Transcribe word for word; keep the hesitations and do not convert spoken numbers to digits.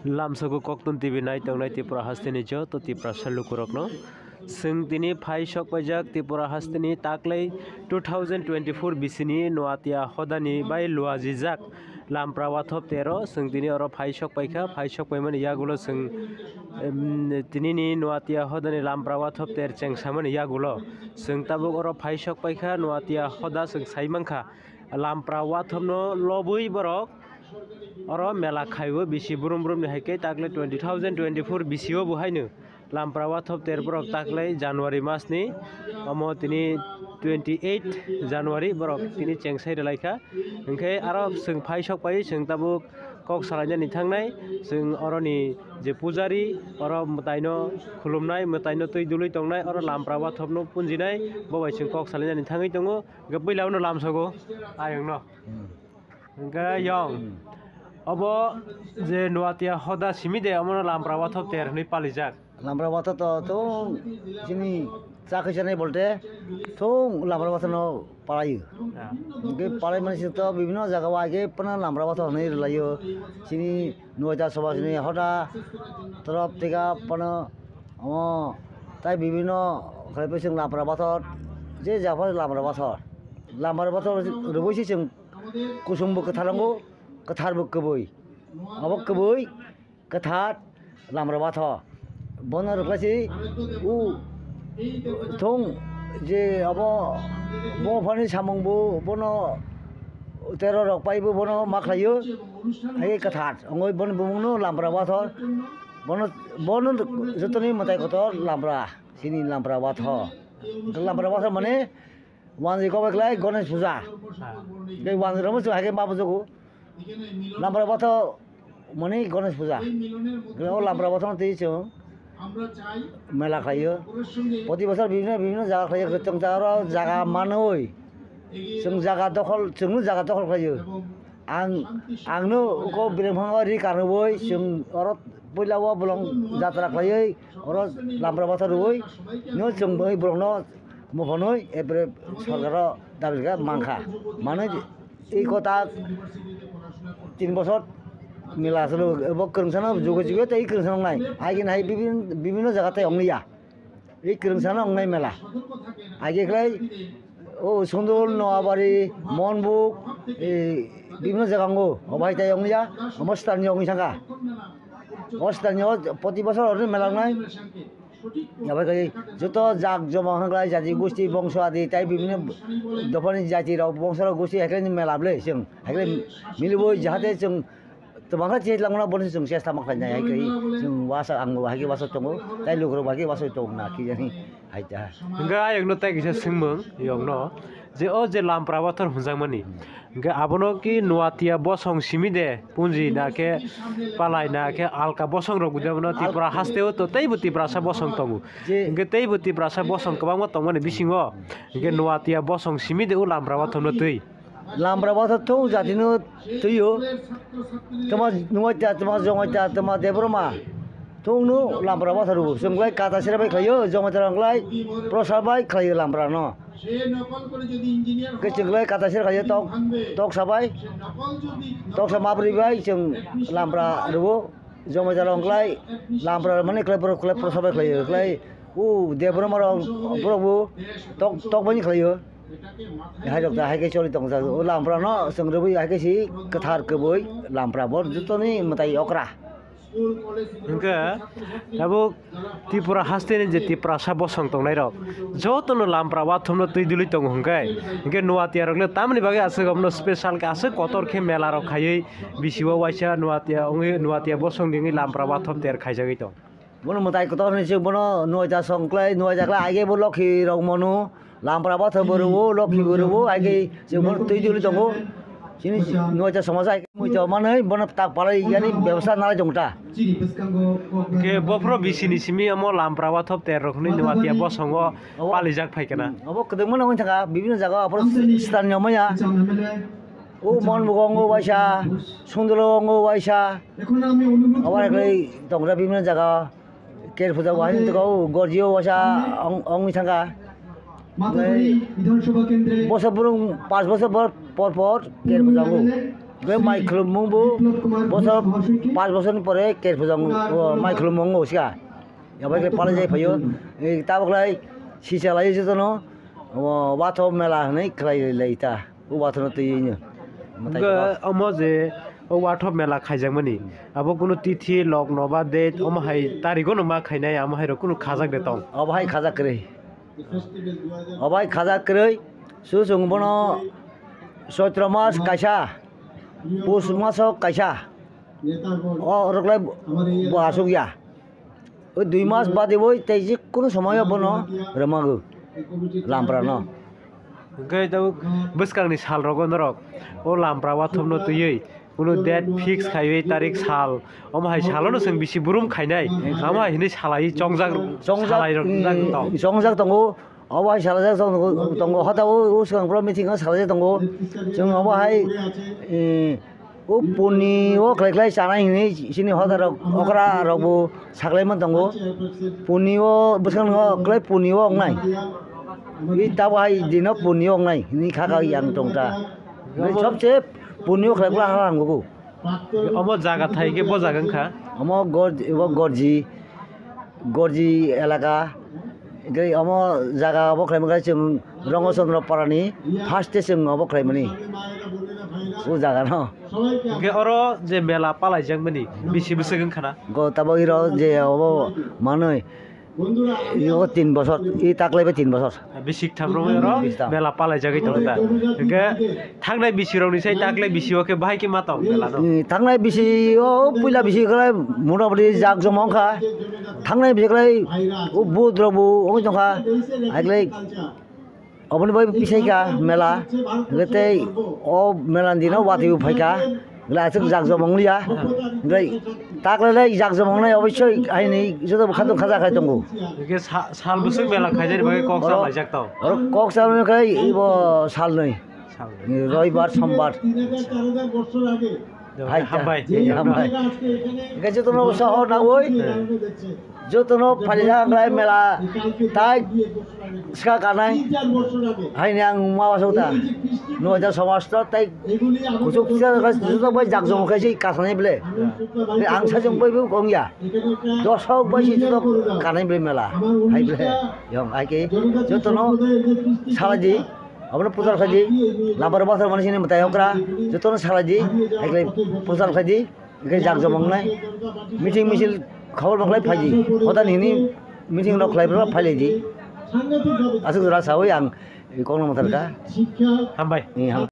Lamsogo Koktun T V nai tongnai Tripura hasteni joto Tiprasa lukurokno. Chwng tini phai sok paijak Tripura hasteni taklai two thousand twenty-four bisini Noatia hodani bai luajijak Lampra Wathop tero. Chwng tini oro phai sok paikha, phai sok paimani yagulo chwng, em, tinini Noatia hodani Lampra Wathop ter chengsamani yagulo chwng tabuk oro phai sok paikha. Noatia hoda chwng saimankha Lampra Wathopno lobwi borok oro mela khaiwi bisi brum brumni hai khe taklai twenty thousand twenty-four bisio bo haino Lampra Wathop ter borok taklai January masni omo tini twenty-eight January borok tini chengsai rwlaikha. Hinkhe aro chwng phai sok pai chwng tabuk kok salainani thangnai, chwng oroni je pujari oro mwtaino khulumnai, mwtaino twi dului tongnai, oro Lampra Wathopno punjinai, bo bai chwng kok salainani thangwi tongo. Hinkhe puila uno lamsogo ayungno. Hmm. Hinkhe yong. Hmm. Obo je Noatia hoda simi de, omono Lampra Wathop ter hwnwi palijak. Lampra Wathop to thung chini chakri chanai bolte thung Lampra Wathopno palaiyo. Ya. Hinkhe palai mani sito bibhinno jaga o aige phano Lampra Wathop hwnwi rwlaiyo. Chini Noatia soba chini hoda torop tega phano omo tai bibhinno khlaiphai chwng Lampra Wathop je jaga phano Lampra Wathop. Lampra Wathop rwui se chwng kusum bo kwthar wngo, kwthar bo kwbwi. Abo kwbwi kwthar Lampra Wathop. Bono rwkhlai se u thung je abo bo phani samung bo bono tero rok pai bo bono ma khlaio. Hai kwthar ongoi bono bumungno Lampra Wathop. Bono, bono jotoni mwtai kotor Lampra, chini Lampra Wathop. Lampra Wathop mane Wanjwi kok bai khlai Ganesh puja. Ah. Tei wanjwi rokbo chwng hai khe ma bujugo. Lampra Wathop mani Ganesh puja. O Lampra Wathop twi chwng mela khlaio. Proti bosor bibhinno bibhinno jaga khlaio. Chwng jaga oro jaga manwi. Chwng jaga dokhol, chwngno jaga dokhol khlaio. Ang, angno uko bireng phano ri karwi chwng oro puila o bolong jatra khlaiwi oro Lampra Wathop rwui no chwng bai borokno muphunwi epre sorkaro dabi khe mankha. Manwi i kota tin bosor mela salo bo kwrwngsano jugo jugo tei kwrwngsano wngnai. Hai khe hai bibin-, bibinno jaga tei wngliya. I kwrwngsano wngnai mela. Aige khlai o Sundul, Noabari, Monbuk, e, bibinno jaga wngo. Obo hai tei wngliya, omo stani wngi thangkha. O stani o proti bosor oroni mela wngnai. Abai khlai joto jak joma hwnglai jati gusti bongso adi tai bibinno dophani jati rok bongso rok gusti hai khlai mela ble chwng. Hai khlai milibo jahate chwng Twbangkha chini langmano bono chwng chesta ma khlainai hai khe chwng wasa ang bo hai khe wasa tongo, tai lukurok bo hai khe wasa tongo na khe jani hai ta. Hwnkhe ayokno tai kisa swngmung yokno je o je Lampra Wathor hwnjakmani, hwnkhe abono ki Nuatia bosong simi de punji na khe palai na khe alka bosong rok bo de bono Tripura haste o to teibo Tiprasa bosong tongo. Je hwnkhe teibo Tiprasa bosong kwbangma tongmani bisingo hwnkhe Nuatia bosong simi de o Lampra Wathor no twi. Lampra Wathor thung jatino twio. Tama Nuaita, tama Jongaita, tama Debbarma. Thungno Lampra Wathor rw. Chwng lai kata sira bai khlaio, Jongaita rang lai prosa bai khlaio Lampra no. Khe chwng lai kata sira khlaio tok, tok sabai. Tok sa mabri bai chwng Lampra rw. Jomai jala wng khlai, Lampra mani khlai borok khlai prosa bai khlai, khlai, o Debbarma rok borok bo tok, tok bai khlai o. Hai rok da hai khe choli tong jak, o Lampra no chwng rwbwi hai khe si kwthar kwbwi Lampra bo jotoni mwtai okra. Hwnkhe tabuk Tripura hasteni je Tiprasa bosong tongnai rok jotono Lampra Wathor no twi dului tongo hwnkhe, hwnkhe Nuatia rok le tamoni bagwi aswk abono special khe aswk kotor khe mela rok khaiwi bisi o waisa Nuatia wngwi Nuatia bosong ni wngwi Lampra Wathor ter khaijagwi tong. Bono mwtai kotor hinwi se bono Nuaita song khlai, Nuaita khlai aige bo Lokhi rok mano. Lampra Wathor bo rwo, Lokhi bo rwo, hai khe chwng bono twi duli tongo. Chini Nuaita somaj hai khe muitu manwi bono tak palai yani bebostha nalai tong ta. Hwnkhe bophro bisini simi omo Lampra Wathor ter rok hwnwi Nuatia bosongo palijak phai kana. Obo kwdwkma nangwi thangkha, bibinno jaga o aphuru stani omaya. O Monbuk ongo waisa, Sundolo ongo waisa. Obo hai khlai tongra bibinno jaga. Ker puja bo hai tongkha, o Gorjio waisa ong-, ongwi thangkha. Bosor brum, panch bosor por, por por ker puja bo. Hwnkhe mai khulumung bo bosor, panch bosorni pore Kerphujang, o, mai khulumung wngkha. Yabai khe palai jai phaio. E, tabuk lai sichalai jotono, o, watho mela hwnwi khlai lai ta. O wathono twiwi no. Hwnkhe omo je o watho mela khaijakmani, abo kunu tithi, logno ba date, omo hai tarigo no ma khainai, amo hai rok kunu khajak de tong? Obo hai khajak kwrwi. Obo hai khajak kwrwi. Su chwng bono Choitro mas kaisa, Pus maso kaisa. O rwklai bo aswk ya. O dui mas bade boi tei je kunu somoyo bono rwmago lampra no. Hwnkhe tabuk bwskangni sal rogo norok o lampra wathomno twiwi kunu date fix khaiwi tarik sal, omo hai salono chwng bisi burum khainai, amo hai hwnwi salai chongjak, chongjak, salai rok mm, jak tong. Chongjak tongo. Obo hai salajak tongo, tongo, hota o, o swkang bro meeting o salajak tongo. Chwng obo hai, eh, o puni o khlai khlai chanai hinwi chini hota rok, okra rok bo saklai man tongo. Puni o bwskango khlai puni o wngnai. I tabo hai dino puni o wngnai hinwi kha kha yang tong ta. Sobse puni o khlai khlai ha hango. Omo jaga thai khe bo jaga wngkha? Omo gor-, obo Gorji, Gorji elaka. Hwnkhe omo jaga obo khlaimani khe chwng Rongochandra Parani first-e chwng obo khlaimani. O jaga no. Hwnkhe oro je mela palaijakmani bisi bwswk wngkha na? Go tabok iro je obo manwi. Iyot tin bosor, i taklai bai tin bosor. Bisik tham romwi oro bisik tham. Mela palai jagwi tongo ta. Hwnkhe thangnai bisi rokni sai taklai bisi o khe bahai khe ma tong mela no? Ni thangnai bisi o puila bisi khlai mota moti jak joma wngkha. Thangnai bisi khlai o bud rok bo wngwi tongkha. Hai khlai Oboni bai pisai kha mela, hwnkhe tei o mela ni dino watwi bo phai kha, hwnkhe aswk jak jomong liya, hwnkhe taklai lai jak jomong nai oboisoi haini joto bo khatong khaja khai tongo. Hwnkhe sa-, sal bwswk mela khainani bagwi kok oro, salaijak tong? Oro kok salmani khai ibo salnwi, salnwi. Roibar, sombar. Hai, hambai. Hambai. Hwnkhe jotono usaho nangwi, jotono phaijak ang lai mela tai ska kanai. Haini ang ma wasok ta. Noida somasto tai kuchuk kisa joto bai jak jom khai si kasanai ble. Ang sajong bai bo kong ya. Dosok bai si joto kanai ble mela. Hai ble. Yong hai ke jotono salai di. Abono putar khai di. Labar basar mani sini mutai okra. Jotono salai di. Hai ke putar khai di. Hwnkhe jak jomong nai. Meeting misil khobor ma khlai phaidi. Hoda nini meeting rok khlai phai laidi. Aswk jora sawi ang kokno mwthar kha. Hambai. Ni ham-